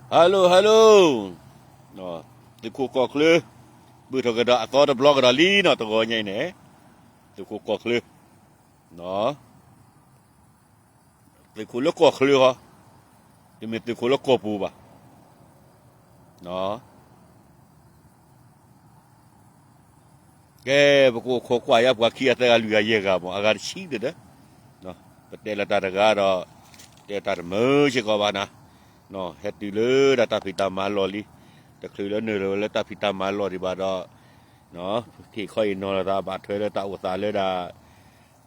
Hello hello, သုးခိၣ်ကီၢ်ချၢ ပၢၢ်ထီၣ်ကဒီးအသီတဘျီကဒီးလံနီၤ တဂီၤညါအံၤန့ၣ်, သုးခိၣ်ကီၢ်ချၢ, သုးခိၣ်လၢကီၢ်ချၢဟီ, တမ့ၢ်သုးခိၣ်လၢကီၢ်ပူၤဘၣ်. ကဲ, ပကအိၣ်ခိးကွၢ်ယါပှၤခံဂၤသၢဂၤလွံၢ်ဂၤယဲၢ်ဂၤမး အဂၤတဆံသ့ၣ်ဒီး, ပတဲလီၤတၢ်တဂၤဒီး, တဲတၢ်တမုာ်စ့ၢ်ကီးဘၣ်နၤ, ဟဲတုၤလၢဒၣ်တၢ်ဖံးတၢ်မၤလီၢ်လံ, တချုးလၢနုာ်လီၤလၢတၢ်ဖံးတၢ်မၤလီၢ်ဒံးဘၣ်ဒီး, က့ၤခီအံၤနီၤလီၤသးဘၣ်ထွဲလၢတၢ်အိၣ်သးလၢဒၣ်,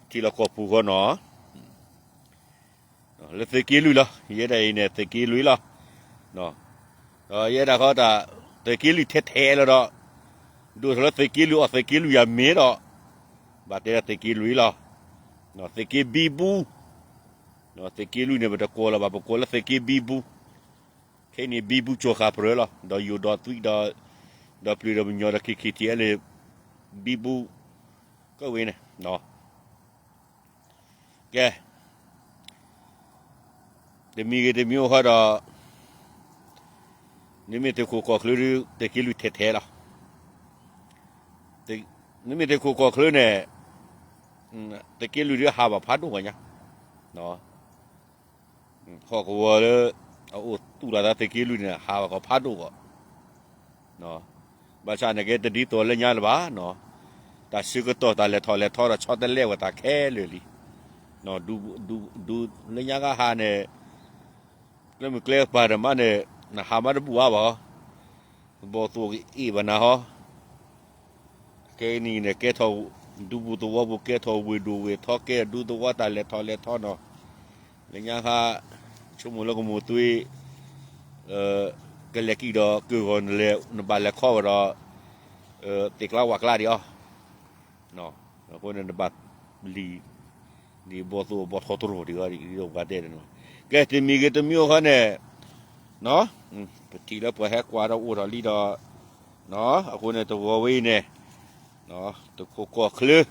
ထံလီၢ်ကီၢ်ပူၤဃီနီၤ လၢသုးက့လွံၢ်လီၤ. ယဲဒၣ်အံၤန့ၣ် သုးက့လွံၢ်လီၤ. ဒီးယဲဒၣ်ဃီတၢ် သုးက့လွံၢ်ထဲထဲလီၤဒီး, ဒိၣ်ထီၣ်လၢသုးက့လွံၢ်အီၤ သုးက့လွံၢ်ယၤမ့ၢ်ဒီး, ဘၣ်တဲဒၣ်သုးက့လွံၢ်လီၤ. သုးက့ဘံဘူ, သုးက့လွံၢ်န့ၣ် ပတကိးလၢၤဘၣ် ပကိးလၢသုးက့ဘံဘူ, ခဲအံၤန့ၣ် ဘံဘူကၠီၤဃာ်ပြၢလီၤ ဒီးယိၤဒီးသွံဒီး, ဒီးပျုၤဒီးပညီဒီး ခံခံထံအဲလ့ၣ်, ဘံဘူ, ကဝ့ၤန့ၣ် ကဲ, တမံၤဂ့ၤတမံၤအိၣ်ဃီဒီး, နမ့ၢ်သုးခိၣ်ကီၢ်ချၢဒုး သုးက့လွံၢ်ထဲထဲလီၤ. နမ့ၢ်သုးခိၣ်ကီၢ်ချၢန့ၣ်, သုးက့လွံၢ်ဒုးဟးဘၣ်ဖးဒိၣ်ဂီၢ်ညါ, ဟီၣ်ကဝီၤလၢ, အအိၣ်သူၣ်လီၤသးသုးက့လွံၢ်န့ၣ် ဟးဘၣ်ကီးဖးဒိၣ်ဂီၢ် ဘၣ်ဆၣ်န့ၣ်ကဲတဒ်သိးလၢညါလၢၤဘၣ်, တၢ်ဆၢကတီၢ်တၢ်လဲၤထီၣ်လဲၤထီဒီးဆီတလဲဝဲတၢ်ခဲလၢာ်လံ, ဒူလၢညါကဟးန့ၣ်, ကျဲမုၢ်ကျဲပၤတမးန့ၣ်, နဟးမးတဘူၣ်အါဘၣ်, ဘီၣ်သိၣ်ကအ့ၣ်ဘၣ်နၤဟီ, ခဲအံၤန့ၣ် ကဲထီၣ်, ဒူပူၤသဝီပူၤကဲထီၣ်ဝ့ၢ်ဒိၣ်ဝ့ၢ်ထီ ကဲဒူသဝီတၢ်လဲၤထီၣ်လဲၤထီနီၤ, လၢညါဃါ, ဆိကမိၣ်လၢကမိၢ်သွံ, ကလဲၤကံၣ်ဒီးကၢၢ်ဂီၤနလဲၤ နဘၣ်လဲၤခီဝဲဒီး, သ့ၣ်ကျါဝၣ်ကျါဒံးအီၤ, အဃိန့ၣ်နဘၣ်လံၤ, ဒ်ဘီၣ်သိၣ်ဘီၣ်ထီတရိၤဒံးအီၤဒ်ပှၤတဲန့ၣ်, ကဲတမံၤဂ့ၤတမံၤအိၣ်ဃီန့ၣ်, ပထံၣ်လၢပှၤဟဲကွၢ်ဒီးအိၣ်ထီၣ်လံဒီး, အဃိန့ၣ်တဂီၤဝဲအံၤန့ၣ်, သုးခိၣ်ကီၢ်ချၢ,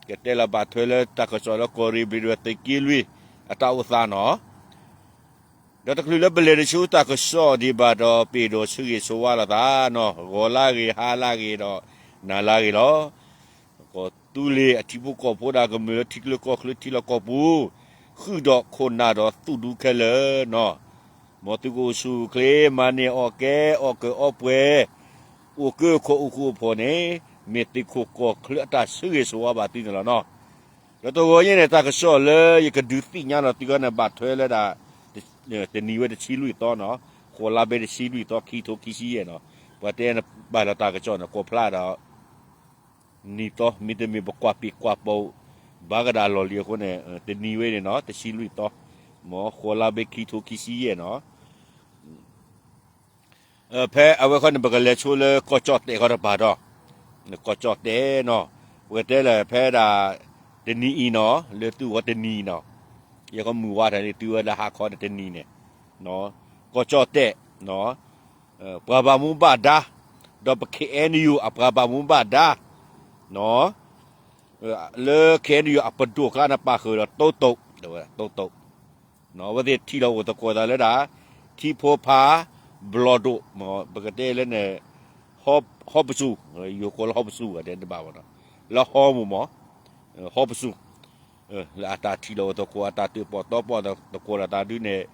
ကတဲလီၤဘၣ်ထွဲလၢတၢ်ကစီၣ်လၢကီၢ်ရ့ၣ်ဘျ့းဒဝဲၢ်သုးက့လွံၢ်, အတၢ်အိၣ်သးနီၤ, ဒီးတချုးလၢပလဲၤတဆူတၢ်ကစီၣ်ဒံးဘၣ်ဒီး ပ့ၢ်ဒီးဆၢဂ့ၤဆၢဝါလိာ်သးနီၤ, ဂီၤလၢဂ့ၤ ဟါလၢဂ့ၤဒီး, နၤလၢဂ့ၤလီၤ. ကီၢ်သူလ့ၤအထံဖိကီၢ်ဖိဒီးကမျၢၢ်လၢထံချၢကီၢ်ချၢထံလီၢ်ကီၢ်ပူၤ, ဃုာ်ဒီးခိၣ်နၢ်ဒီးသူၣ်ဒူခဲလၢာ်နီၤ, မ်သုကအိၣ်ဆူၣ်အိၣ်ချ့ မၤန့ၢ်အီၣ်ကဲ အီၣ်ကၢၤအီပှဲၤ, အိၣ်ကၢခိၣ်အိၣ်ဃူအိၣ်ဖိးန့ၣ်, မ့ၢ်သုးခိၣ်ကီၢ်ချၢအတၢ်ဆၢဂ့ၤဆၢဝါဘၣ်သုန့ၣ်လီၤနီၤ. ဒီးတဂီၤညါန့ၣ် တၢ်ကစီၣ်လၢယကဒုးသ့ၣ်ညါလီၤသုဂီၢ်န့ၣ် ဘၣ်ထွဲလၢဒၣ် တနံၤဝဲတဆံလွံၢ်သီနီၤ, ဃိးလါဘ့တဆံလွံၢ်သီ ခံထိခံဆံယဲၢ်နီၤ, ပှၤတဲဘၣ်လီၤတၢ်ကစီၣ်န့ၣ် ကိးဖျါဒီး နံၤသီ မ့တမ့ၢ်ပကွၢ်ပ့ၢ်ကွၢ်ပိာ် ဘၣ်ကဒါလီၢ်လံအဃိန့ၣ် တနံၤဝဲန့ၣ်နီၤ တဆံလွံၢ်သီ, မ်ဃိးလါဘ့ခံထိခံဆံယဲၢ်နီၤ. ဖဲအဝဲခီန့ၣ် ပကလဲၤဆိလၢကီၢ်ကၠီၣ်တဲာ်ခီတပၤဒီး, ကီၢ်ကၠီၣ်တဲာ်နီၤ, ပကတဲလၢဖဲဒၣ် တနံၤအံၤနီၤ လၢသုဂီၢ်တနံၤနီၤ, ယဲၢ်ခီမုၢ်ဝါထီၣ်န့ၣ် သုဝဲလၢဟါခီန့ၣ်တနံၤန့ၣ်, ကီၢ်ကၠီၣ်တဲာ် ပှၤဘၣ်မူဘၣ်ဒါ, ဒီးပ ခ့ၣ်အဲၣ်ယူၣ် အပှၤဘၣ်မူဘၣ်ဒါ, လၢ ခ့ၣ်အဲၣ်ယူၣ် အပဒိၣ်ကျါန့ၣ်ပာ်ဃုာ်ဒီး တိတိာ်, တိတိာ်, အဝဲသ့ၣ်ထံၣ်လီၤအိၣ်သကိးသးလၢဒၣ် ထံဖိဖး ဘျီၣ်ဒိၣ်, ပကတဲလၢန့ၣ် ဟီပစူၣ်, ယိၤကိးလၢဟီပစူၣ်ဂၤဒဲးတဘၣ်ဘၣ်နီၤ, လၢဟီမူၢ်မး, ဟီပစူၣ်, လၢအတၢ်ထံၣ်လီၤအိၣ်သကိး အတၢ်တၢၣ်ပီၣ်တီပီၣ်သကိးလီၤသးဒုန့ၣ်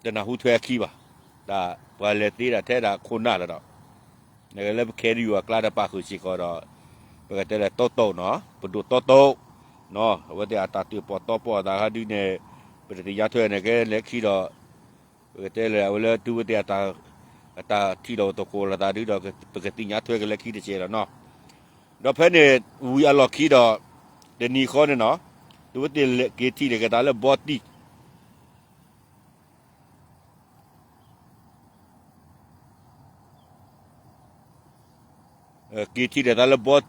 တနၢ်ဟူထွဲအခံဘၣ်, တၢ်ပှၤလဲၤသ့ဒၣ်ထဲဒၣ်ခိၣ်နၢ်လီၤဒီး, နကလဲၤလၢပ ခ့ၣ်အဲၣ်ယူၣ် အကျါဒီးပာ်ဃုာ်စ့ၢ်ကီးဒီး, ပကတဲလၢတိတိာ်နီၤ ပဒိၣ်တိတိာ်, အဝဲသ့ၣ်အတၢ်တၢၣ်ပီၣ်တီပီၣ်အသးခါဒုန့ၣ်, ပတသ့ၣ်ညါထွဲန့ၣ်ကလဲၤခံဒီး, ပကတဲလၢအဝဲလၢတုၤဝဲသ့ၣ် အတၢ်ထံၣ်လီၤအိၣ်သကိးလီၤသးဒုဒီး ပကသ့ၣ်ညါထွဲကလဲၤခံတစဲးလီၤနီၤ. ဒီးဖဲန့ၣ် ဝံၤအလီၢ်ခံဒီး, တနံၤဃီန့ၣ်နီၤ, တုၤဝဲသ့ၣ်က့ၤထံၣ်န့ၣ်က့ၤသးလၢဘီတံၢ် က့ၤထံၣ်ဒီး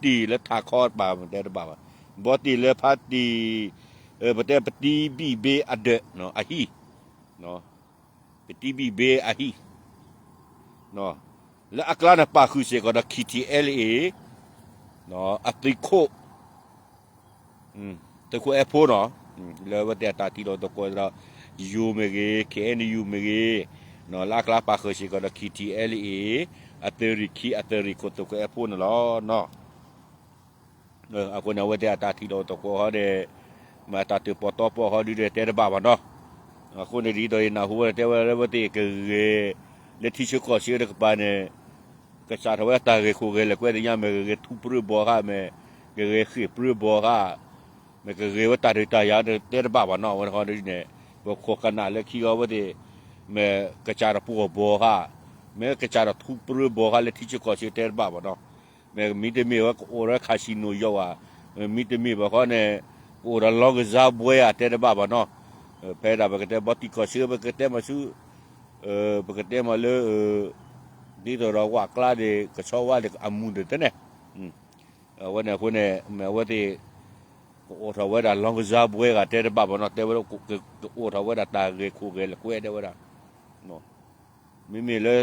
သးလၢဘီတံၢ်လၢထးခီတပၤတဲတဘၣ်ဘၣ်, ဘီတံၢ်လၢဖါတံၢ်, ပတဲပတံဘံၣ်ဘ့အဒၢးအဟံၣ်, ပတံဘံၣ်ဘ့အဟံၣ်, လၢအကျါန့ၣ်ပာ်ဃုာ်စ့ၢ်ကီးဒီး ခ့ၣ်ထံၣ်အဲလ်အ့ အသုးခိၣ် သုးခိၣ်အဲၣ်ဖိနီၤ, လၢအဝဲသ့ၣ်အတၢ်ထံၣ်လီၤသကိးဒီး, ယိၤမ့ၢ်ဂ့ၤ, ခ့ၣ်အဲၣ်ယူၣ်မ့ၢ်ဂ့ၤ, လၢအကျါပာ်ဃုာ်စ့ၢ်ကီးဒီး ခံထံၣ်အဲလံအ့ၣ် အသုးရ့ၣ်ခံ အသုးရ့ၣ်ခိၣ်သုးခိၣ်အဲၣ်ဖိန့ၣ်လီၤ. အဃိန့ၣ် အဝဲသ့ၣ်အတၢ်ထံၣ်လိာ်သကိးဟီန့ၣ် မ့ၢ်အတၢ်တၢၣ်ပီၣ်တီပီၣ်ဟီဒုဒီးတဲတဘၣ်ဘၣ်နီၤ. အဃိန့ၣ် ဒ်သိးယနၢ်ဟူဝဲတဲဝဲလၢအဝဲသ့ၣ်ကဂဲၤ လၢထံဆၢကီၢ်ဆၢတကပၤန့ၣ် ကစးထီၣ်ဝဲတၢ်ဂဲၤခိၣ်ဂဲၤလၢာ်ကွဲသ့ၣ်ညါ မ့ၢ်ကဂဲၤထူပြၢဘီဧါ မ့ၢ်ကဂဲၤဃ့ၢ်ပြၢဘီဧါ မ့ၢ်ကဂဲၤဝဲတၢ်ဒုးတၢ်ယၤတဲတဘၣ်ဘၣ်နီၤ. အဝဲန့ၣ်ဃီဒ်န့ၣ် ပခိၣ်ကနၣ်လၢခံဂီၤဝဲသ့ၣ် မ့ၢ်ကစးထီၣ်ပှီၢ်ဘီဧါ မ့ၢ်ကစးထီၣ်ထူပြၢဘီဧါ လၢထံဆၢကီၢ်ဆၢတဲတဘၣ်ဘၣ်နီၤ. မ့ၢ်မ့တမ့ၢ်ဝဲကအိၣ်ဒီး casino ယီၤဧါ မ့တမ့ၢ်ဘၣ်ဃီန့ၣ် ကအိၣ်ဒီး လောင်းကစားပွဲ ဧါ တဲတဘၣ်ဘၣ်နီၤ. ဖဲဒၣ်ပကတဲဘီတံၢ်ကီၢ်ဆၢ ပကတဲမ့ၢ်ဆူ ပကတဲမ့ၢ်လၢ ဒ်သိးဒီးဝၣ်ကျါဒီး ကဆီဝါဒီးအမူးဒီးတဲန့ၣ် အဝဲန့ၣ်အဃိန့ၣ် မ့ၢ်အဝဲသ့ၣ် ကအိၣ်ထီၣ်ဝဲဒၣ် လောင်းကစားပွဲ ဧါ တဲတဘၣ်ဘၣ်နီၤ. တဲဝဲဒၣ် ကအိၣ်ထီၣ်ဝဲဒၣ်တၢ်ဂဲၤခိၣ်ဂဲၤလၢာ်ကွဲတဲဝဲဒၣ် မ့မ့ၢ်လၢ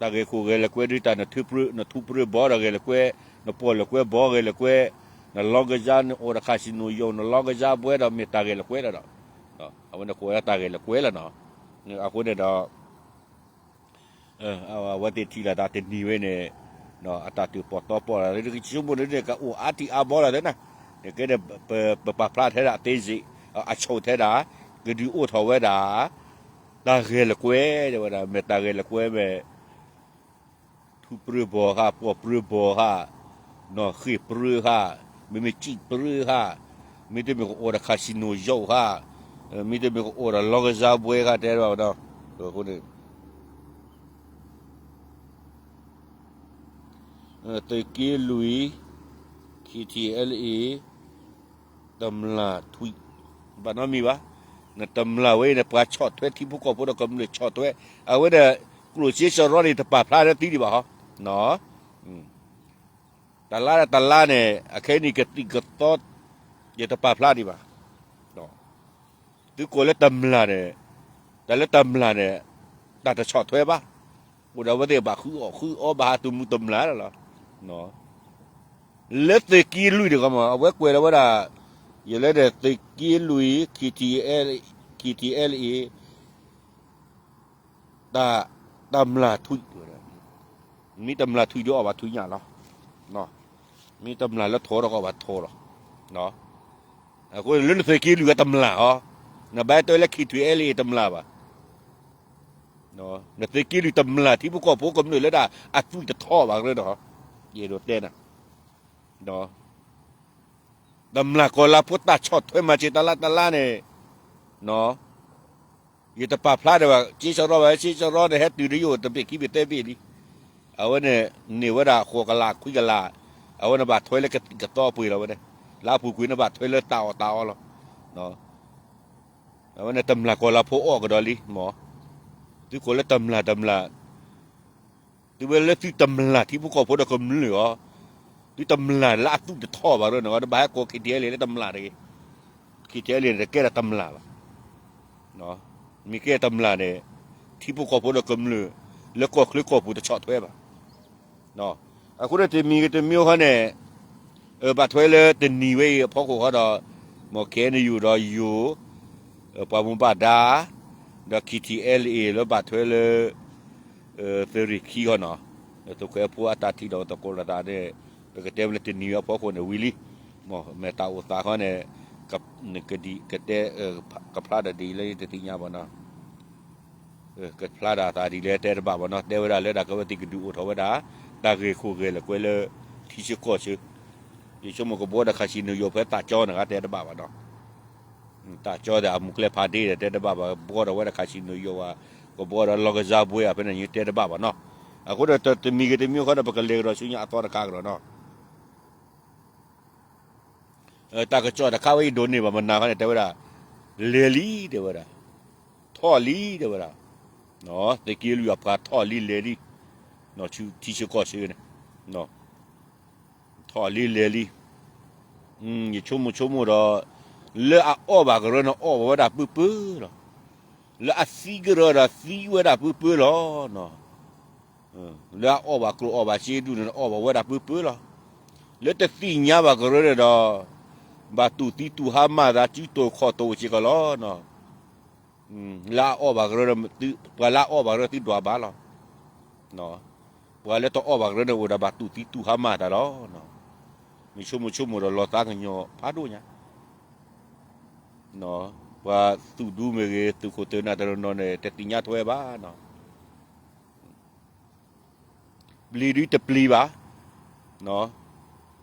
တၢ်ဂဲၤခိၣ်ဂဲၤလၢာ်ကွဲဒ်တၢ် နထူပြၢဘီဒီးဂဲၤလၢာ်ကွဲ နပှီၢ်လၢာ်ကွဲဘီဂဲၤလၢာ်ကွဲ နလောင်းကစား နအိၣ်ဒီး casino ယီၤ နလောင်းကစားပွဲဒီး မ့ၢ်တၢ်ဂဲၤလၢာ်ကွဲလီၤဒီး အဝဲန့ၣ်ကိးဝဲဒၣ်တၢ်ဂဲၤလၢာ်ကွဲလီၤနီၤ. အဃိန့ၣ်ဒီး အဝဲသ့ၣ်ထံၣ်လိာ်သးတနံၤဝဲန့ၣ် အတၢ်တၢၣ်ပီၣ်တီပီၣ်လီၤ ကဆိကမိၣ်န့ၣ် ကအိၣ်အါတံၢ်အါဘီလီၤသ့ၣ်န့ၣ် ကဲဒီး ပပာ်ဖျါထဲဒၣ်အသေးစိတ် အဆိၣ်ထဲဒၣ် ကဒုးအိၣ်ထီၣ်ဝဲဒၣ် တၢ်ဂဲၤလၢာ်ကွဲ တဲဝဲဒၣ် မ့ၢ်တၢ်ဂဲၤလၢာ်ကွဲမ့ၢ် ထူပြၢဘီဧါ ပှီၢ်ပြၢဘီဧါ နီၢ်ဃ့ၢ်ပြၢဧါ မ့မ့ၢ်စံၣ်ပြၢဧါ မ့တမ့ၢ်ကအိၣ်ဒီး casino ယီၤဧါ မ့တမ့ၢ်ကအိၣ်ဒီး လောင်းကစားပွဲ ဧါ တဲဘၣ်ဒီး အဃိန့ၣ် သုးက့လွံၢ် ခံထံၣ်အဲလံအ့ၣ် တမျၢ်ထွံၣ် ဘၣ်နီတမံၤဘၣ်, နတမျၢ်ဝဲအံၤန့ၣ် ပှၤဆီၣ်ထွဲထံဖိကီၢ်ဖိဒီးကမျၢၢ်ဆီၣ်ထွဲ, အဝဲဒီး ကျိၣ်စ့စရီန့ၣ် တပာ်ဖျါလၢသုဒံးဘၣ်ဟီ, တလါဒီးတလါန့ၣ် အခဲအံၤန့ၣ် ကသံၣ်ကသီ ယတပာ်ဖျါဒံးဘၣ်. သုကိးလၢတမျၢ်န့ၣ်, တၢ်လၢတမျၢ်န့ၣ် တၢ်တဆီၣ်ထွဲဘၣ်, အိၣ်ဒီးအဝဲသ့ၣ်ဘၣ်ဃုအီၣ်ဃုအီ ဘၣ်ဟးတမူၤတမျၢ်လီၤ. လၢသုးက့လွံၢ်တဂၤမး အဝဲကွဲးလီၤဝဲဒၣ်, ယလဲၤဒီးသုးက့လွံၢ် ခံထံၣ်အဲလံအ့ၣ် တၢ်, တမျၢ်ထွံၣ်, မ့ၢ်တမျၢ်ထွံၣ်ဒီးအီၣ်ဘၣ်ထွံၣ်ညၣ်လီၤ. မ့ၢ်တမျၢ်လၢထိးဒီးအီၣ်ဘၣ်ထိးလီၤ. အဃိလၢနသုးက့လွံၢ်ဝဲတမျၢ်ဟီ, နဘၣ်တဲလၢ ခံထံၣ်အဲလံအ့ၣ် တမျၢ်ဘၣ်. နသုးက့လွံၢ်တမျၢ်ထံဖိကီၢ်ဖိကမျၢၢ်လၢဒၣ်အသွံၣ်တထီၣ်ဘၣ်ကရၢဒီး, ယအဲၣ်ဒိးတဲနၤ တမျၢ်ကီၢ်လၤဖိတၢ်ဆီၣ်ထွဲမၤစၢၤတလါတလါန့ၣ်, ယတပာ်ဖျါဒီးဘၣ် က့စရီဘၣ် က့စရီန့ၣ် ဟဲတုၤဒီးယအိၣ်တဘ့ၣ်ခံဘ့ၣ်သၢဘ့ၣ်လံ. အဝဲန့ၣ် န့ၢ်ဝဲဒၣ်ဃိးကလးခွံကလး, အဝဲန့ၣ်ဘၣ်ထွဲလၢကသံၣ်ကသီပှ့ၤလီၤဝဲန့ၣ်, လၢအပူၤကွံာ်န့ၣ်ဘၣ်ထွဲလၢတၢ်အီၣ်တၢ်အီလီၤ. အဝဲန့ၣ်တမျၢ်ကီၢ်လၤဖိအီၣ်ကဒီးလံမး, သုကိးလၢတမျၢ်တမျၢ် သုဝဲလၢသုတမျၢ်ထံဖိကီၢ်ဖိဒီးကမျၢၢ်အီၤ, သုတမျၢ်လၢအသွံၣ်တထီၣ်ဘၣ်ရၢန့ၣ် နဘၣ်ဟဲကိး ခံထံၣ်အဲလံအ့ၣ် လၢတမျၢ်တဂ့ၤ, ခံထံၣ်အဲလံအ့ၣ်န့ၣ် တကဲဒၣ်တမျၢ်ဘၣ်. မ့ၢ်ကဲတမျၢ်န့ၣ် ထံဖိကီၢ်ဖိဒီးကမျၢၢ် လၢကီၢ်ချၢကီၢ်ပူၤတဆီၣ်ထွဲဘၣ်. အဃိန့ၣ်တမံၤဂ့ၤတမံၤဂ့ၤဃီန့ၣ်, ဘၣ်ထွဲလၢတနံၤဝဲအံၤအဖီခိၣ်ဃီဒီး, မ်ခဲအံၤနယူၤဒီးယိၤ, ပှၤမူဘၣ်ဒါ, ဒီး ခံထံၣ်အဲလံအ့ၣ် လၢဘၣ်ထွဲလၢ သုးရ့ၣ်ခံဃီနီၤ, သုးခိၣ်အဲၣ်ဖိအတၢ်ထံၣ်လိာ်သကိးလိာ်သးန့ၣ်, ပကတဲဝဲလၢတနံၤဝဲအဖီခိၣ်န့ၣ်ဝံၤလံ, မ့ၢ်တၢ်အိၣ်သးဃီန့ၣ်, ကဒံးကတဲ, ကဖျါတၢ်ဒ်လဲၣ်တသ့ၣ်ညါဘၣ်နီၤ. ကဖျါဒၣ်သးဒ်လဲၣ်တဲတဘၣ်ဘၣ်နီၤ, တဲဝဲဒၣ်လၢဒၣ်ကဝဲသ့ၣ်ကဒုးအိၣ်ထီၣ်ဝဲဒၣ် တၢ်ဂ့ၢ်ခိၣ်ဂ့ၢ်လၢာ်ကွဲလၢ ထံဆၢကီၢ်ဆၢ, ယဆိကမိၣ်ကဘှီဒီး casino ယိၤဖဲသးကၠီန့ၣ်ဂ့ၤတဲတဘၣ်ဘၣ်နီၤ. သးကၠီဒီးအမူးကျဲဖးဒ့ဒီးတဲတဘၣ်ဘၣ်, ကဘှီဒီးဝဲဒၣ် casino ယိၤဝဲ, ကဘှီဒီး လောင်းကစားပွဲ ဖဲန့ၣ်တတဲတဘၣ်ဘၣ်နီၤ. အဃိဒီးတမံၤဂ့ၤတမံၤဂ့ၤဃီဒီး ပကလဲၤကဒီးဆူညါအသီတခါကဒီးနီၤ. တၢ်ကစီၣ်တခါဝဲအံၤဒိးန့ၢ်ဘၣ်မနၤဃီန့ၣ် တဲဝဲဒၣ်, လဲၤလံ တဲဝဲဒၣ်, ထီၣ်လံ တဲဝဲဒၣ်, သုးက့လွံၢ်အပှၤထီၣ်လံလဲၤလံ, ထံဆၢကီၢ်ဆၢန့ၣ်, ထီၣ်လံလဲၤလံ, ယဆိကမိၣ်ဆိကမိၣ်ဒီး, လၢအအီၣ်ဘၣ်ကရၢန့ၣ်အီၣ်ဘၣ်ဝဲဒၣ်ပၢပၢလီၤ. လၢအသံကရၢဒီးသံဝဲဒၣ်ပၢပၢလီၤ. လၢအအီၣ်ဘၣ်ကျိၣ်အီၣ်ဘၣ်စ့ဒူၣ်န့ၣ် အီၣ်ဘၣ်ဝဲဒၣ်ပၢပၢလီၤ. လၢတသ့ၣ်ညါဘၣ်ကရၢန့ၣ်ဒီး, ဘၣ်တူၢ်သံတူၢ်ဟါမၢ်သး စုတိၢ်ခီၣ်တိၢ်စ့ၢ်ကီးလီၤ. လၢအအီၣ်ဘၣ်ကရၢ, ပှၤလၢအအီၣ်ဘၣ်ကရၢသုဒွးဘၣ်လီၤ. ပှၤလၢတအီၣ်ဘၣ်ကရၢန့ၣ်အိၣ်ဒီးဘၣ်တူၢ်သံတူၢ်ဟါမၢ်တၢ်လီၤ. မ့ၢ်ဆိကမိၣ်ဆိကမိၣ်ဒီးလီၤသးကညီၤဖးဒိၣ်ညါ, ပှၤသုးဒူမ့ၢ်ဂ့ၤ သုးခိၣ်သုးနၢ်တနီၤနီၤန့ၣ် တသ့ၣ်ညါထွဲဘၣ် ပျံၤဒုတပျံၤဘၣ်.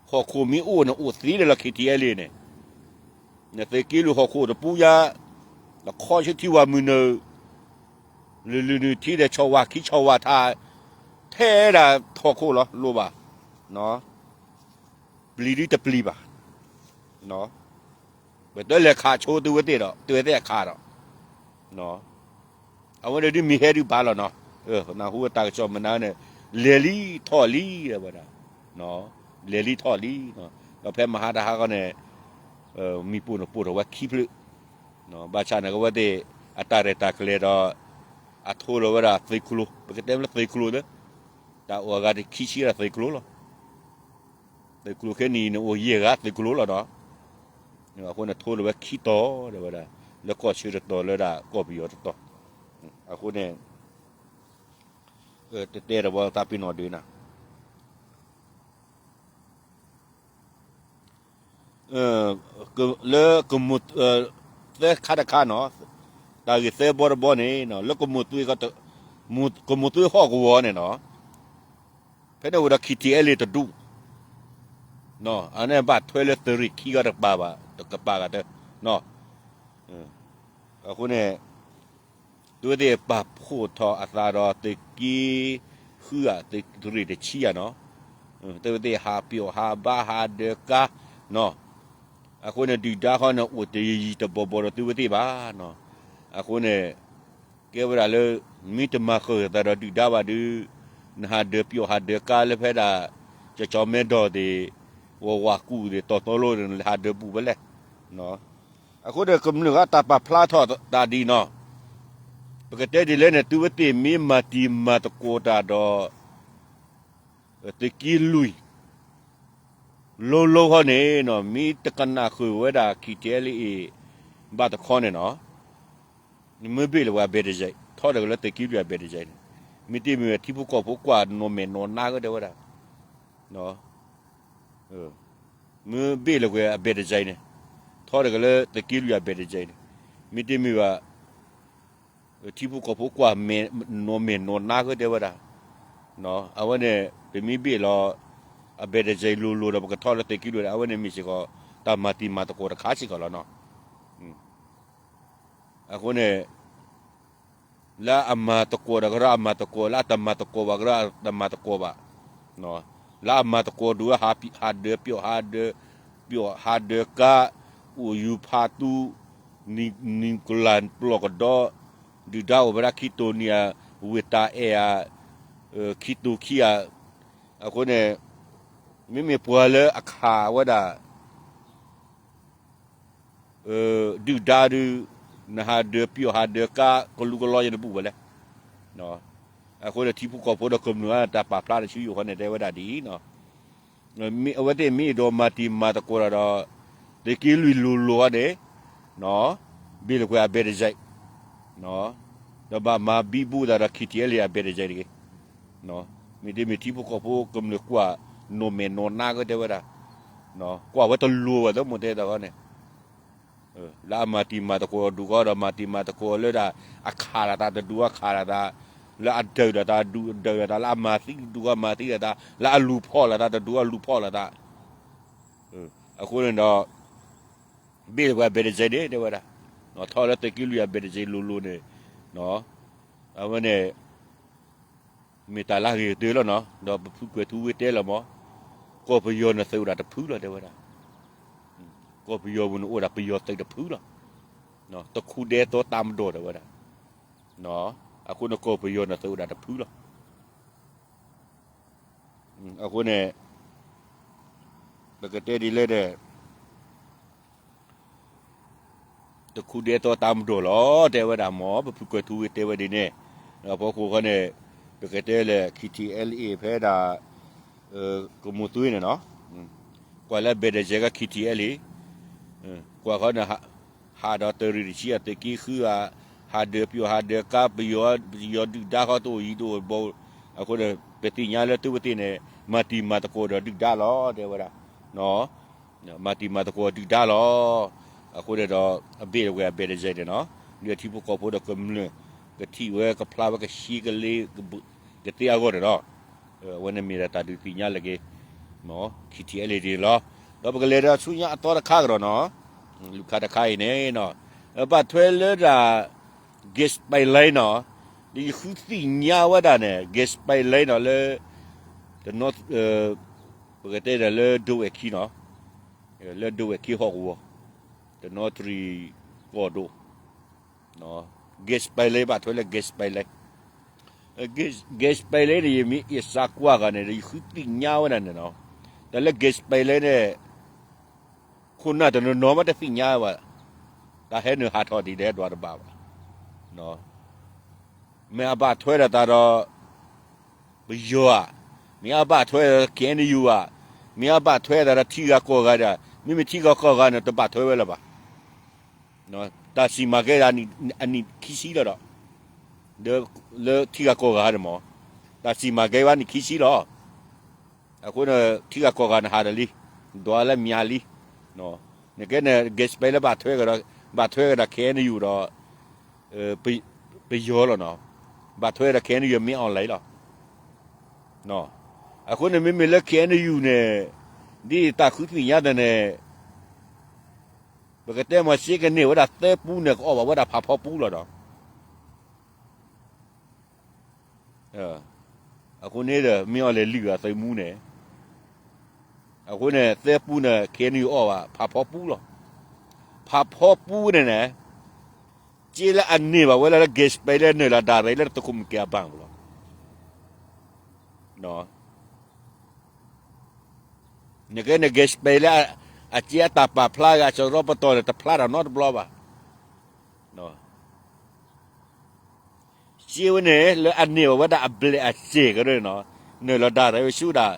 ဟီၣ်ခိၣ်မ့ၢ်အိၣ်န့ၣ် အိၣ်သ့ဒၣ်လီၤ ခံထံအဲလ့ၣ်န့ၣ်, နသုးက့လွံၢ်ဟီၣ်ခိၣ်တပူၤညါ, နခီဆူထံဝၤမုၢ်နုာ်, လုၢ်လုၢ်နုာ်ထံဒီး ဆီၣ်ဝါခံဆီၣ်ဝါထါ, ထဲဒၣ်ဟီၣ်ခိၣ်လီၤ လိၣ်ဘၣ်, ပျံၤဒုတပျံၤဘၣ်. ပတဲလဲၤခးဆိသုဝဲသ့ၣ်ဒီး သုဝဲသ့ၣ်အခးဒီး အဝဲန့ၣ်ဒုးမ့ၢ်ဟဲဒုးဘၣ်လီၤနီၤ, နၢ်ဟူတၢ်ကစီၣ်မနုၤန့ၣ်, လဲၤလံထီၣ်လံဝဲဒၣ်, လဲၤလံထီၣ်လံ, ဒီးဖဲမဟါတဟါခီန့ၣ်, မံၤပိၢ်န့ၣ်ပိၢ်ထီၣ်ဝဲခံဖျၢၣ်, ဘၣ်ဆၣ်န့ၣ်ကဝဲသ့ၣ် အတၢ်ရဲၣ်တၢ်ကျဲၤဒီး, အထိလီၤဝဲဒၣ်သုးကျိၤ ပကတဲမ့ၢ်လၢသုးကျိၤသ့, တၢ်အိၣ်အဂၤတခံဆံဒီးသုးကျိၤလီၤ. သုးကျိၤခဲနံၤန့ၣ် အိၣ်ယဲၢ်ဂၤသုးကျိၤလီၤဒီး, အဃိန့ၣ်ထိလီၤဝဲခံတီၤဒၣ်ဝဲဒၣ်, လၢကီၢ်ဆၢတတီၤလၢဒၣ်ကီၢ်ပယီၤတတီၤ, အဃိန့ၣ်, တတဲဒီးဝဲသးပ့ၤနီၣ်ဒုးနၤ လၢ, သၢခါတခါနီၤ, တၢ်ဂ့ၢ်သၢဘီတဘီန့ၣ် လၢကမိၢ်သွ့, ကမိၢ်သွ့ဟီၣ်ကဝီၤန့ၣ်နီၤ, ဖဲန့ၣ်အိၣ်ဒီး ခံထံအဲလ့ၣ် တဒူၣ်, အန့ၣ်ဘၣ်ထွဲလၢသုးရ့ၣ်ခံဂၤတကပၤဘၣ်, တကပၤဂၤတ, အဃိန့ၣ်, သုဝဲသ့ၣ်ပာ်ဖှိၣ်ထီၣ်အသးဒီးသုးက့, ဃုအသုးရ့ၣ်တဆံယၤနီၤ, သုဝဲသ့ၣ်ဟးပၠီၣ်ဟးဘါဟးဒၢးကါနီၤ, အဃိန့ၣ်ဒုၣ်ဒါဃီန့ၣ် အိၣ်တယံာ်ယံာ်တဘီဘီဒီးသုဝဲသ့ၣ်ဘၣ်နီၤ, အဃိန့ၣ်, ကဲဝဲဒၣ်လၢ, မ့ၢ်တမၤဃုာ်သးဒီးဒုၣ်ဒါဘၣ်ဒုး, နဟးဒၢးပၠီၣ်ဟးဒၢးကါလၢဖဲဒၣ်, ကၠီၤကၠီၤမဲဒီၣ်သ့ၣ်, ဝၤဝၤကူၣ်သ့ၣ် တီတီလိၤန့ၣ် ဟးဒၢးဘူးဖဲလဲၣ်, အဃိဒီးကမျၢၢ်ဂၤတၢ်ပာ်ဖျါထီၣ်တၢ်ဒ်နီၤ, ပကတဲဒ်လဲၣ်န့ၣ် သုဝဲသ့ၣ်မ့ၢ်မၤတံၤမၤသကိးတၢ်ဒီး သုးက့လွံၢ်, လိၤလိၤဃီန့ၣ်နီၤ မ့ၢ်တကနၣ်ဃုာ်ဝဲဒၣ် ခံထံအဲလ့ၣ်အ့ၣ်, ဘၣ်တခီန့ၣ်နီၤ, မ့ၢ်ဘ့ၣ်လီၤဝဲအဘဲတယဲၢ် ထီဒါက့ၤလၢသုးက့လွံၢ်အဘဲတယဲၢ်န့ၣ်, မ့ၢ်တမ့ၢ်ဝဲထံဖိကီၢ်ဖိကွၢ်နီၢ်မဲာ်နီၢ်နါဂ့ၤတဲဝဲဒၣ် မ့ၢ်ဘ့ၣ်လီၤဝဲအဘဲတယဲၢ်န့ၣ်, ထီဒါက့ၤလၢသုးက့လွံၢ်အဘဲတယဲၢ်န့ၣ်, မ့ၢ်တမ့ၢ်ဘၣ်, ထံဖိကီၢ်ဖိကွၢ်နီၢ်မဲာ်နီၢ်နါဂ့ၤတဲဝဲဒၣ်, အဝဲန့ၣ် ပမ့ၢ်ဘ့ၣ်လီၤ, အဘဲတယဲၢ်လိၤလိၤဒီးပကထီၣ်လၢသုးက့လွံၢ်န့ၣ် အဝဲန့ၣ်မ့ၢ်စ့ၢ်ကီး, တၢ်မၤတံၤမၤသကိးတခါစ့ၢ်ကီးလီၤနီၤ, အဃိန့ၣ် လၢအမၤသကိးဒီးကရၢအမၤသကိး လၢအတမၤသကိးဘၣ်ကရၢအတမၤသကိးဘၣ်, လၢအမၤသကိးဒုးဝဲဟးဒၢးပၠီၣ်ဟးဒၢး, ပၠီၣ်ဟးဒၢးကါ, အိၣ်ယူၤဖးသူ, နံၤကလၢ်ပျီၢ်ကဒီး, ဒုၣ်ဒါအိၣ်ဝဲဒၣ်ခံတိၤနံၤဧါ, ဝ့ၢ်တၢ်အဲၣ်ဧါ, ခံတိၤခံဧါ, အဃိန့ၣ်, မ့မ့ၢ်ပှၤလၢအခးဝဲဒၣ် ဒုၣ်ဒါဒုး, နဟးဒၢးပၠီၣ်ဟးဒၢးကါကလူကလီယနဘူးဝဲလဲၣ်, အဃိဒီးထံဖိကီၢ်ဖိဒီးကမျၢၢ်တၢ်ပာ်ဖျါတဆူယိၤဃီန့ၣ် တဲဝဲဒၣ်ဒ်အံၤ, အဝဲသ့ၣ်မ့ၢ်အဲၣ်ဒိးမၤတံၤမၤသကိးတၢ်ဒီး, သုးက့လွံၢ်လိၤလိၤအီၤန့ၣ်, ဘ့ၣ်လီၤကွံာ်အဘဲတယဲၢ် ဒီးဘၣ်မၤဘံဘူသးဒီး ခံထံအဲလ့ၣ် အဘဲတယဲၢ်တဂ့ၤ, မ့တမ့ၢ်ထံဖိကီၢ်ဖိကမျၢၢ်ကွၢ်နီၢ်မဲာ်နီၢ်နါဂ့ၤတဲဝဲဒၣ်, ကွၢ်ဝဲတလိၤဘၣ်သမိၢ်တဲတၢ်ဃီန့ၣ်, လၢအမၤတံၤမၤသကိးဒုးဃီဒီးမၤတံၤမၤသကိးလၢဒၣ်အခးလိာ်သးတဒုးအခးလိာ်သး, လၢအဒုးလိာ်သးဒုးဒုးလိာ်သး လၢအမၤသံဒုးဃီမၤသံလိာ်သး, လၢအလူၤဖီၣ်လိာ်သးတဒုးအလူၤဖီၣ်လိာ်သး, အဃိန့ၣ်ဒီး ဘ့ၣ်လီၤကွံာ်အဘဲတယဲၢ်န့ၣ် တဲဝဲဒၣ်, ထီၣ်လၢသုးက့လွံၢ်အဘဲတယဲၢ်လိၤလိၤန့ၣ်, အဝဲန့ၣ် မ့ၢ်တၢ်လၢအဂ့ၤကတၢၢ်လီၤနီၤ, ဒီးပဖုကွဲၤထူဝ့တဲလီၤမး, ကီၢ်ပယီၤန့ၣ်သုးအိၣ်ဒၣ်တဖုလီၤတဲဝဲဒၣ်, ကီၢ်ပယီၤပူၤန့ၣ်အိၣ်ဒၣ်ပယီၤသုးတဖုလီၤ, တခူဒဲသီတၢ်မၤဒီးတဲဝဲဒၣ်, အဃိန့ၣ်ကီၢ်ပယီၤန့ၣ်သုးအိၣ်ဒၣ်တဖုလီၤ. အဃိန့ၣ် ပကတဲဒ်လဲၣ်ဒီး တခူဒဲသီတၢ်မၤဒီးလီၤ တဲဝဲဒၣ်မး ပဖုကွဲၤထူဝ့တဲဝဲဒ်န့ၣ်, အဖီခိၣ်ဃီန့ၣ် ပကတဲလၢ ခံထံအဲလ့ၣ်အ့ၣ် ဖဲဒၣ် ကမိၢ်သွ့န့ၣ်နီၤ, ကွၢ်လၢအဘဲတယဲၢ်က ခံထံအဲလ့ၣ်, ကွၢ်ဃီန့ၣ် ဟးဒီးတရံးတဆံအသုးက့ဃုဧါ, ဟ ဟးဒၢးပယီၤဟးဒၢးကါ ပယီၤ ပယီၤဒုၣ်ဒါဃီတအိၣ်အံၤတအိၣ်ဘီ, အဃိန့ၣ် ပသ့ၣ်ညါလၢသုဝဲသ့ၣ်န့ၣ် မၤတံၤမၤသကိးဒီးဒုၣ်ဒါလီၤ တဲဝဲဒၣ်, မၤတံၤမၤသကိးဒုၣ်ဒါလီၤ. အဃိန့ၣ်ဒီး အဘ့ၣ်ဝဲအဘဲၣ်တစဲးန့ၣ်နီၤ, ဒ်အထံဖိကီၢ်ဖိဒီးကမျၢၢ် ကထံၣ်ဝဲကဖျါဝဲကဆှံကလ့ ကသ့အဂီၢ်န့ၣ်ဒီး အဝဲန့ၣ်မ့ၢ်ဒၣ်တၢ်ဒုးသ့ၣ်ညါလၢက့ၤ ခံထံၣ်အဲလ့ၣ်ဒ့ၣ်လီၤ. ဒီးပကလဲၤဒီးဆူညါအသီတခါကဒီးနီၤ, လူၢ်ခါတခါအံၤန့ၣ်နီၤ, ဘၣ်ထွဲလၢဒၣ် gas pipeline နီၤ, ဒ်ယဃုသ့ၣ်ညါဝဲဒၣ်န့ၣ် gas pipeline နီၤ လၢ တနီၤ ပကတဲဒၣ်လၢဒိဝဲၢ်ခံနီၤ, လၢဒိဝဲၢ်ခံဟီၣ်ကဝီၤ, တနီၤတရံးကီၢ်ဒိၣ်, gas pipeline ဘၣ်ထွဲလၢ gas pipeline, gas pipeline န့ၣ် ယမ့ၢ်ယစးကွၢ်ဂၤန့ၣ် ယဃုသ့ၣ်ညါဝဲဒၣ်န့ၣ်နီၤ, တၢ်လၢ gas pipeline န့ၣ် ခိၣ်နၢ်တနီၤနီၤမ့ၢ်တသ့ၣ်ညါဘၣ်, တၢ်ဟဲနုာ်ဟးထီၣ်ဒ်လဲၣ်ဒွးတဘၣ်ဘၣ်, မ့ၢ်အဘၣ်ထွဲဒီးတၢ်ဒီး ပယီၤဧါ, မ့ၢ်အဘၣ်ထွဲဒီး KNU ဧါ, မ့ၢ်အဘၣ်ထွဲဒီးထံဂၤကီၢ်ဂၤဒီး မ့မ့ၢ်ထံဂၤကီၢ်ဂၤန့ၣ် တဘၣ်ထွဲဝဲလၢၤဘၣ်. တၢ်စံၣ်မၤကဲဒၣ်အနံၣ်ခံဆံလီၤဒီး လၢထံဂၤကီၢ်ဂၤန့ၣ်မ့ၢ် တၢ်စံၣ်မၤကဲဝဲအနံၣ်ခံဆံလီၤ. အဃိန့ၣ် ထံဂၤကီၢ်ဂၤန့ၣ်ဟးဒီးလံ, ဒွးလၢမၠးလံ, နကဲန့ၣ် gas pipeline လၢဘၣ်ထွဲကဒီး ဘၣ်ထွဲကဒီး KNU ဒီး ပယီၤလီၤနီၤ, ဘၣ်ထွဲဒီး KNU မ့ၢ် online လီၤ. အဃိန့ၣ် မ့မ့ၢ်လၢ KNU န့ၣ် ဒ်တၢ်ဃုသ့ၣ်ညါသးန့ၣ် ပကတဲမ့ၢ်စ့ကန့ၢ်ဝဲဒၣ်သၢပူန့ၣ် ကအီၣ်ဘၣ်ဝဲဒၣ်ဖးဖီပူလီၤဒီး အဃိန့ၣ်ဒီး မ့ၢ်အီၤလဲၤလုၢ်အသုးမူန့ၣ်, အဃိန့ၣ် သၢပူန့ၣ် KNU အီၣ်ဘၣ်ဖးဖီပူလီၤ. ဖးဖီပူန့ၣ်န့ၣ် စ့လၢအန့ၢ်ဘၣ်ဝဲလၢ gas pipeline လၢနုာ်လီၤဒၣ်ရဲၣ်လၢတခိၣ်မုၢ်က့ၤအဘၣ်ပူၤလီၤ. နကဲန့ၣ် gas pipeline လၢ အစ့အတၢ်ပာ်ဖျါဂ့ၤ အစရီပတီၢ်န့ၣ် တဖျါတၢ်နီတဘျီဘၣ်. စ့ဝဲန့ၣ် လၢအန့ၢ်ဘၣ်ဝဲဒၣ်အဘျဲၣ်အစဲၢ်ကရၢန့ၣ်နီၤ, နုာ်လီၤဒၣ်ရဲၣ်ဝဲဆူဒၣ်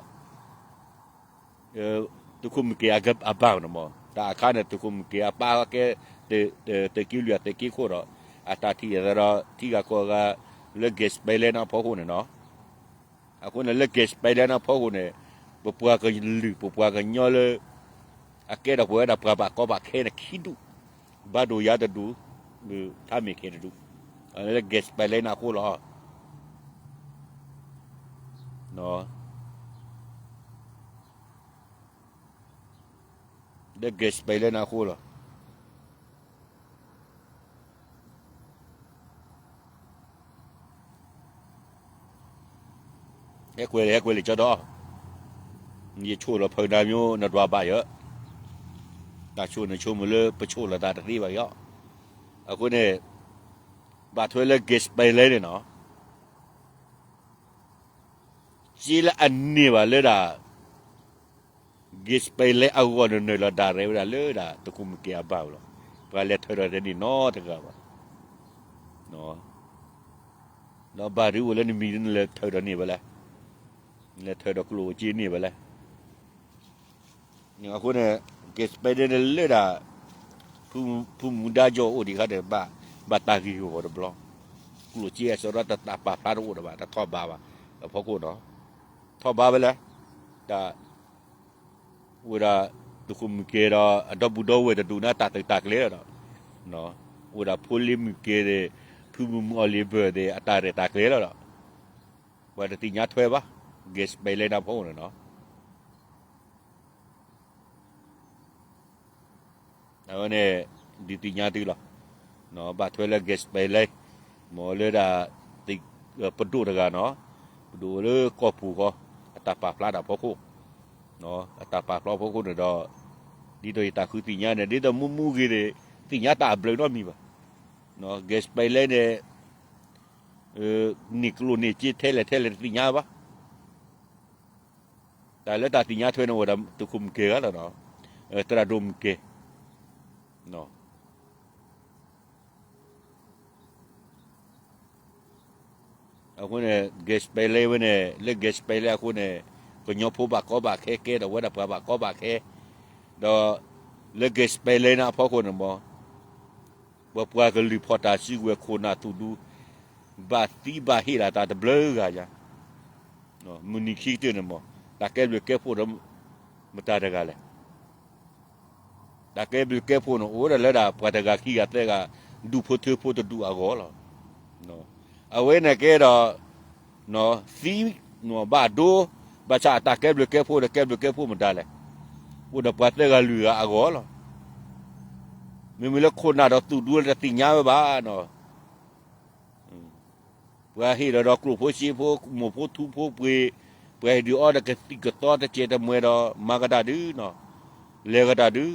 တခိၣ်မုၢ်က့ၤအဘၣ်န့ၣ်မ့ၢ် တၢ်အခါန့ၣ် တခိၣ်မုၢ်က့ၤအပၢ်ကဲ သုးက့လွံၢ်အသုးက့ခိၣ်ဒီး အတၢ်ထံၣ်အသးဒီးထံဂၤကီၢ်ဂၤ လၢ gas pipeline န့ၣ်အဖီခိၣ်န့ၣ်နီၤ. အဃိန့ၣ်လၢ gas pipeline န့ၣ်အဖီခိၣ်န့ၣ် ပပှၤကလုာ် ပပှၤကညီလၢ အကဲထီၣ်ပဝဲဒၣ်ပှၤဘၣ်ကီဘၣ်ခဲန့ၣ်ခံဒူၣ်, ဘၣ်ဒိယါတဒူၣ်, ထါမ့ၢ်ခဲတဒူၣ်, လၢ gas pipeline န့ၣ်အဃိလီၤ. လၢ gas pipeline န့ၣ်အဃိလီၤ. ဟဲကွဲးလံာ် ဟဲကွဲးလံာ်ကၠီဒီး, ယဆိၣ်လီၤဖုးနၤမ့ၢ်နဒွးဘၣ်ယၤ, တၢ်ဆိၣ်န့ၣ်ဆိကမိၣ်လၢပဆိၣ်လီၤသးတသ့ဘၣ်ယၤ. အဃိန့ၣ် ဘၣ်ထွဲလၢ gas pipeline န့ၣ်နီၤ, စ့လၢအန့ၢ်ဘၣ်လၢဒၣ် gas pipeline အဂီၢ်န့ၣ် နုာ်လီၤဒၣ်ရဲၣ်ဝဲဒၣ်လၢဒၣ်တခိၣ်မုၢ်က့ၤအဘၣ်လီၤ. ပှၤလဲၤထၢဒီးတန့ၢ်နီတဂၤဘၣ်. ဒီးဘၣ်ဒုးအိၣ်လၢနမံၤဒ်နလဲၤထၢဒီးန့ၢ်ဝဲလဲၣ်, နလဲၤထၢဒီးကျိၣ်စ့န့ၢ်ဝဲလဲၣ်. အဃိန့ၣ် gas pipeline န့ၣ်လၢဒၣ် ဖုမူဒါကၠီအိၣ်ဒံးခါန့ၣ် ဘၣ်တၢ်ဂ့ၢ်ဂီၤတဘျီ, ကျိၣ်စ့အစရီတၢ်ပာ်ဖျါတအိၣ်ဒီးဘၣ် တထီၣ်ဘးဘၣ်, အဖီခိၣ်နီၤ, ထီၣ်ဘးဝဲလဲၣ်, တၢ် အိၣ်ဒၣ် တခိၣ်မုၢ်က့ၤဒီး အဒီပုၢ်ဒီဝဲၢ်တဒူၣ်န့ၣ် တၢ်သုးတၢ်ကျဲၤလီၤဒီး, အိၣ်ဒၣ်ဖိလ့မုၢ်က့ၤသ့ၣ်, ဖုမုၢ်မုၢ်အီၤလ့ဘၢၣ်သ့ၣ် အတၢ်ရဲၣ်တၢ်ကျဲၤလီၤဒီး, ပှၤတသ့ၣ်ညါထွဲဘၣ်, gas pipeline န့ၣ်အဖီခိၣ်န့ၣ်နီၤ. အဝဲန့ၣ် ဒုးသ့ၣ်ညါသုလီၤ. ဘၣ်ထွဲလၢ gas pipeline မ့ၢ်လၢဒၣ် ပဒိၣ်တဂၤနီၤ, ပဒိၣ်လၢကီၢ်ပူၤဃီ, အတၢ်ပာ်ဖျါတၢ်ဖီခိၣ်, အတၢ်ပာ်ဖျါဖီခိၣ်န့ၣ်ဒီး ဒ်သိးယတၢ်ဃုသ့ၣ်ညါန့ၣ် ဒ်သိးမူမူဂ့ၤန့ၣ် သ့ၣ်ညါတၢ်အဘျုးနီတမံၤဘၣ်. gas pipeline န့ၣ် န့ၢ်ကျိၣ်န့ၢ်စ့ထဲလဲၣ်ထဲလဲၣ်တသ့ၣ်ညါဘၣ်. တၢ်လၢတၢ်သ့ၣ်ညါထွဲန့ၣ်အိၣ်ဝဲဒၣ်သုးခိၣ်မုၢ်က့ၤဂၤလီၤနီၤ, သရၣ်ဒိၣ်မုၢ်က့ၤ. အဃိန့ၣ် gas pipeline ဝဲန့ၣ် လၢ gas pipeline အဃိန့ၣ် ကညီဖိဘၣ်ကီဘၣ်ခဲကဲထီၣ်ဝဲဒၣ်ပှၤဘၣ်ကီဘၣ်ခဲ, ဒီး လၢ gas pipeline န့ၣ်အဖီခိၣ်န့ၣ်မ့ၢ် ပပှၤကလုာ်ဖီၣ်တၢ်စုကဝဲၤခိၣ်နၢ်သူၣ်ဒူ ဘၣ်သံဘၣ်ဟ့ၣ်လီၤတၢ်တဘျုးဂၤညါ, မုၢ်နံၤခံကတၢၢ်န့ၣ်မ့ၢ် တၢ်ကဲဘျုးကဲဖှိၣ်ဒီး မတၤတဂၤလဲၣ်. တၢ်ကဲဘျုးကဲဖှိၣ်န့ၣ် အိၣ်ဝဲဒၣ်လၢဒၣ်ပှၤတဂၤခံဂၤသၢဂၤ ဒူၣ်ဖိထၢဖိတဒူၣ်အဂီၢ်လီၤ. အဝဲန့ၣ်ကဲဒီး သံ ဘၣ်ဒိ ဘၣ်ဆၣ်အတၢ်ကဲဘျုးကဲဖှိၣ်ဒီးကဲဘျုးကဲဖှိၣ်မတၤလဲၣ်. အိၣ်ဒီးပှၤသၢဂၤလွံၢ်ဂၤအဂီၢ်လီၤ. မ့မ့ၢ်လၢခိၣ်နၢ်ဒီးသူၣ်ဒူလၢတသ့ၣ်ညါဝဲဘၣ်နီၤ ပှၤဟ့ၣ်လီၤဒီးကျိၣ်ဖိစ့ဖိ မိၢ်ဖိထူဖိပှ့ၤ, ပှၤဟ့ၣ်ဒုးအီဒီးကသံၣ်ကသီတစဲးတမှဲၤဒီး မၤကတၢ်ဒုးနီၤ, လဲၤကတၢ်ဒုး,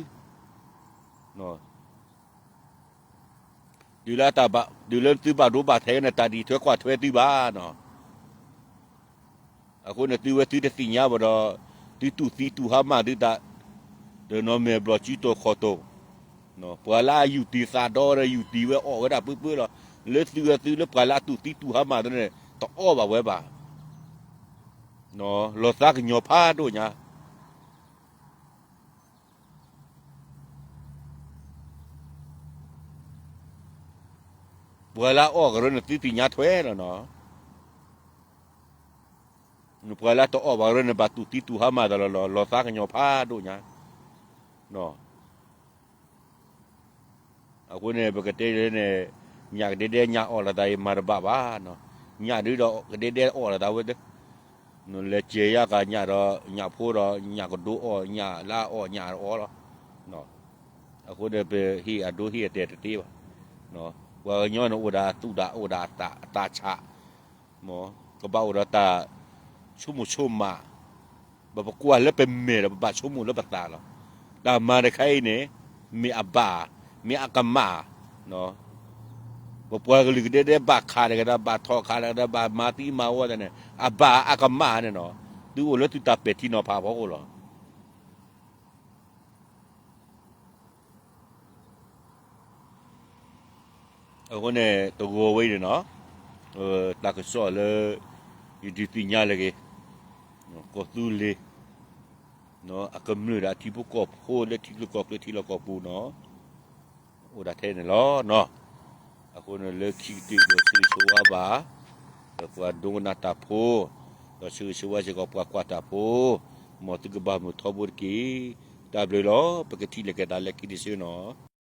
တုၤလၢတၢ်ဘၣ် တုၤလၢသုဘၣ်ဒိဘၣ်ထံးန့ၣ် တၢ်ဒံးထွဲကွၢ်ထွဲသုဘၣ်နီၤ. အဃိန့ၣ် သုဝဲသုတသ့ၣ်ညါဘၣ်ဒီး သုတူၢ်သံတူၢ်ဟါမၢ်သုသး, ဒီးနီၢ်မဲာ်ဘျီၣ်စုတီၤခီၣ်တီၤ, ပှၤလၢအယူၢ်တံၢ်သးဒီဒီးယူၢ်တံၢ်ဝဲအီၣ်ဝဲဒၣ်ပၢပၢလီၤ. လၢသုဝဲသုလၢပှၤလၢအတူၢ်သံတူၢ်ဟါမၢ်သုန့ၣ် တအီၣ်ဘၣ်ဝဲဘၣ်. လီၤသးကညီၤဖးဒိၣ်ညါ ပှၤလၢအအီၣ်ကရၢန့ၣ် သုသ့ၣ်ညါထွဲလီၤနီၤ. ပှၤလၢတအီၣ်ဘၣ်ကရၢန့ၣ် ဘၣ်တူၢ်သံတူၢ်ဟါမၢ်သးလီၤလီၤ, လီၤသးကညီၤဖးဒိၣ်ညါ. အဃိန့ၣ် ပကတဲလၢန့ၣ် ညၣ်ကဒဲဒဲညၣ်အီၣ်လိာ်သးအံၤမၤတဘၣ်ဘၣ်နီၤ. ညၣ်ဒုဒီးကဒဲဒဲအီၣ်လိာ်သးဝဲသ့ၣ်, လဲၤစဲၤယါကညၣ်ဒီး ညၣ်ဖိဒီး ညၣ်ကဒိအီၣ် ညၣ်လၢအအီၣ်ညၣ်အီၣ်လီၤ. အဃိန့ၣ် ပဟ့ၣ်အဒိဟ့ၣ်အတဲာ်တသ့ဘၣ်. ပှၤကညီန့ၣ်အိၣ်ဒၣ်သူၣ်ဒၣ်အိၣ်ဒၣ်အသးဆး, မ်ကဘၣ်အိၣ်ဒီးတၢ်ဆိကမိၣ်ဆိကမး, ပပကွၢ်လၢပမဲာ်ဒီး ပဘၣ်ဆိကမိၣ်လၢပသးလီၤ. တၢ်မၤတခါအံၤန့ၣ် မ့ၢ်အဘၣ်, မ့ၢ်အကမၣ်, ပပှၤကလုာ်ကဒဲဒဲဘၣ်ခးတဂၤဒီး ဘၣ်ထီၣ်ခးတဂၤဒီး ဘၣ်မၤသံမၤဝီတၢ်န့ၣ် အဘၣ်အကမၣ်န့ၣ်နီၤ, သုအိၣ်လၢသုတၢ်ပဲာ်ထံနီၤဖးဖီခိၣ်လီၤ. အဃိန့ၣ် တဂီၤဝဲအံၤန့ၣ်နီၤ, တၢ်ကစီၣ်လၢ ယဒုးသ့ၣ်ညါလၢအဂ့ၢ်, ကီၢ်သူလ့ၤ အကမျၢၢ်ဒီးအထံဖိကီၢ်ဖိလၢထံချၢကီၢ်ချၢထံလီၢ်ကီၢ်ပူၤနီၤ, အိၣ်ဒၣ်ထဲန့ၣ်လီၤနီၤ. အဃိန့ၣ်လၢခံကတၢၢ်ဒီးဆၢဂ့ၤဆၢဝါဘၣ် ဒီးပှၤဒိကနၣ်တၢ်ဖိ, ဒီးဆၢဂ့ၤဆၢဝါစ့ၢ်ကီးပှၤကွၢ်တၢ်ဖိ, မ်သုကဘၣ်မုာ်ထီဘိတက့ၢ်. တၢ်ဘျုးလီၤ. ပကထံၣ်လိာ်က့ၤသးလၢခံတဆၢနီၤ.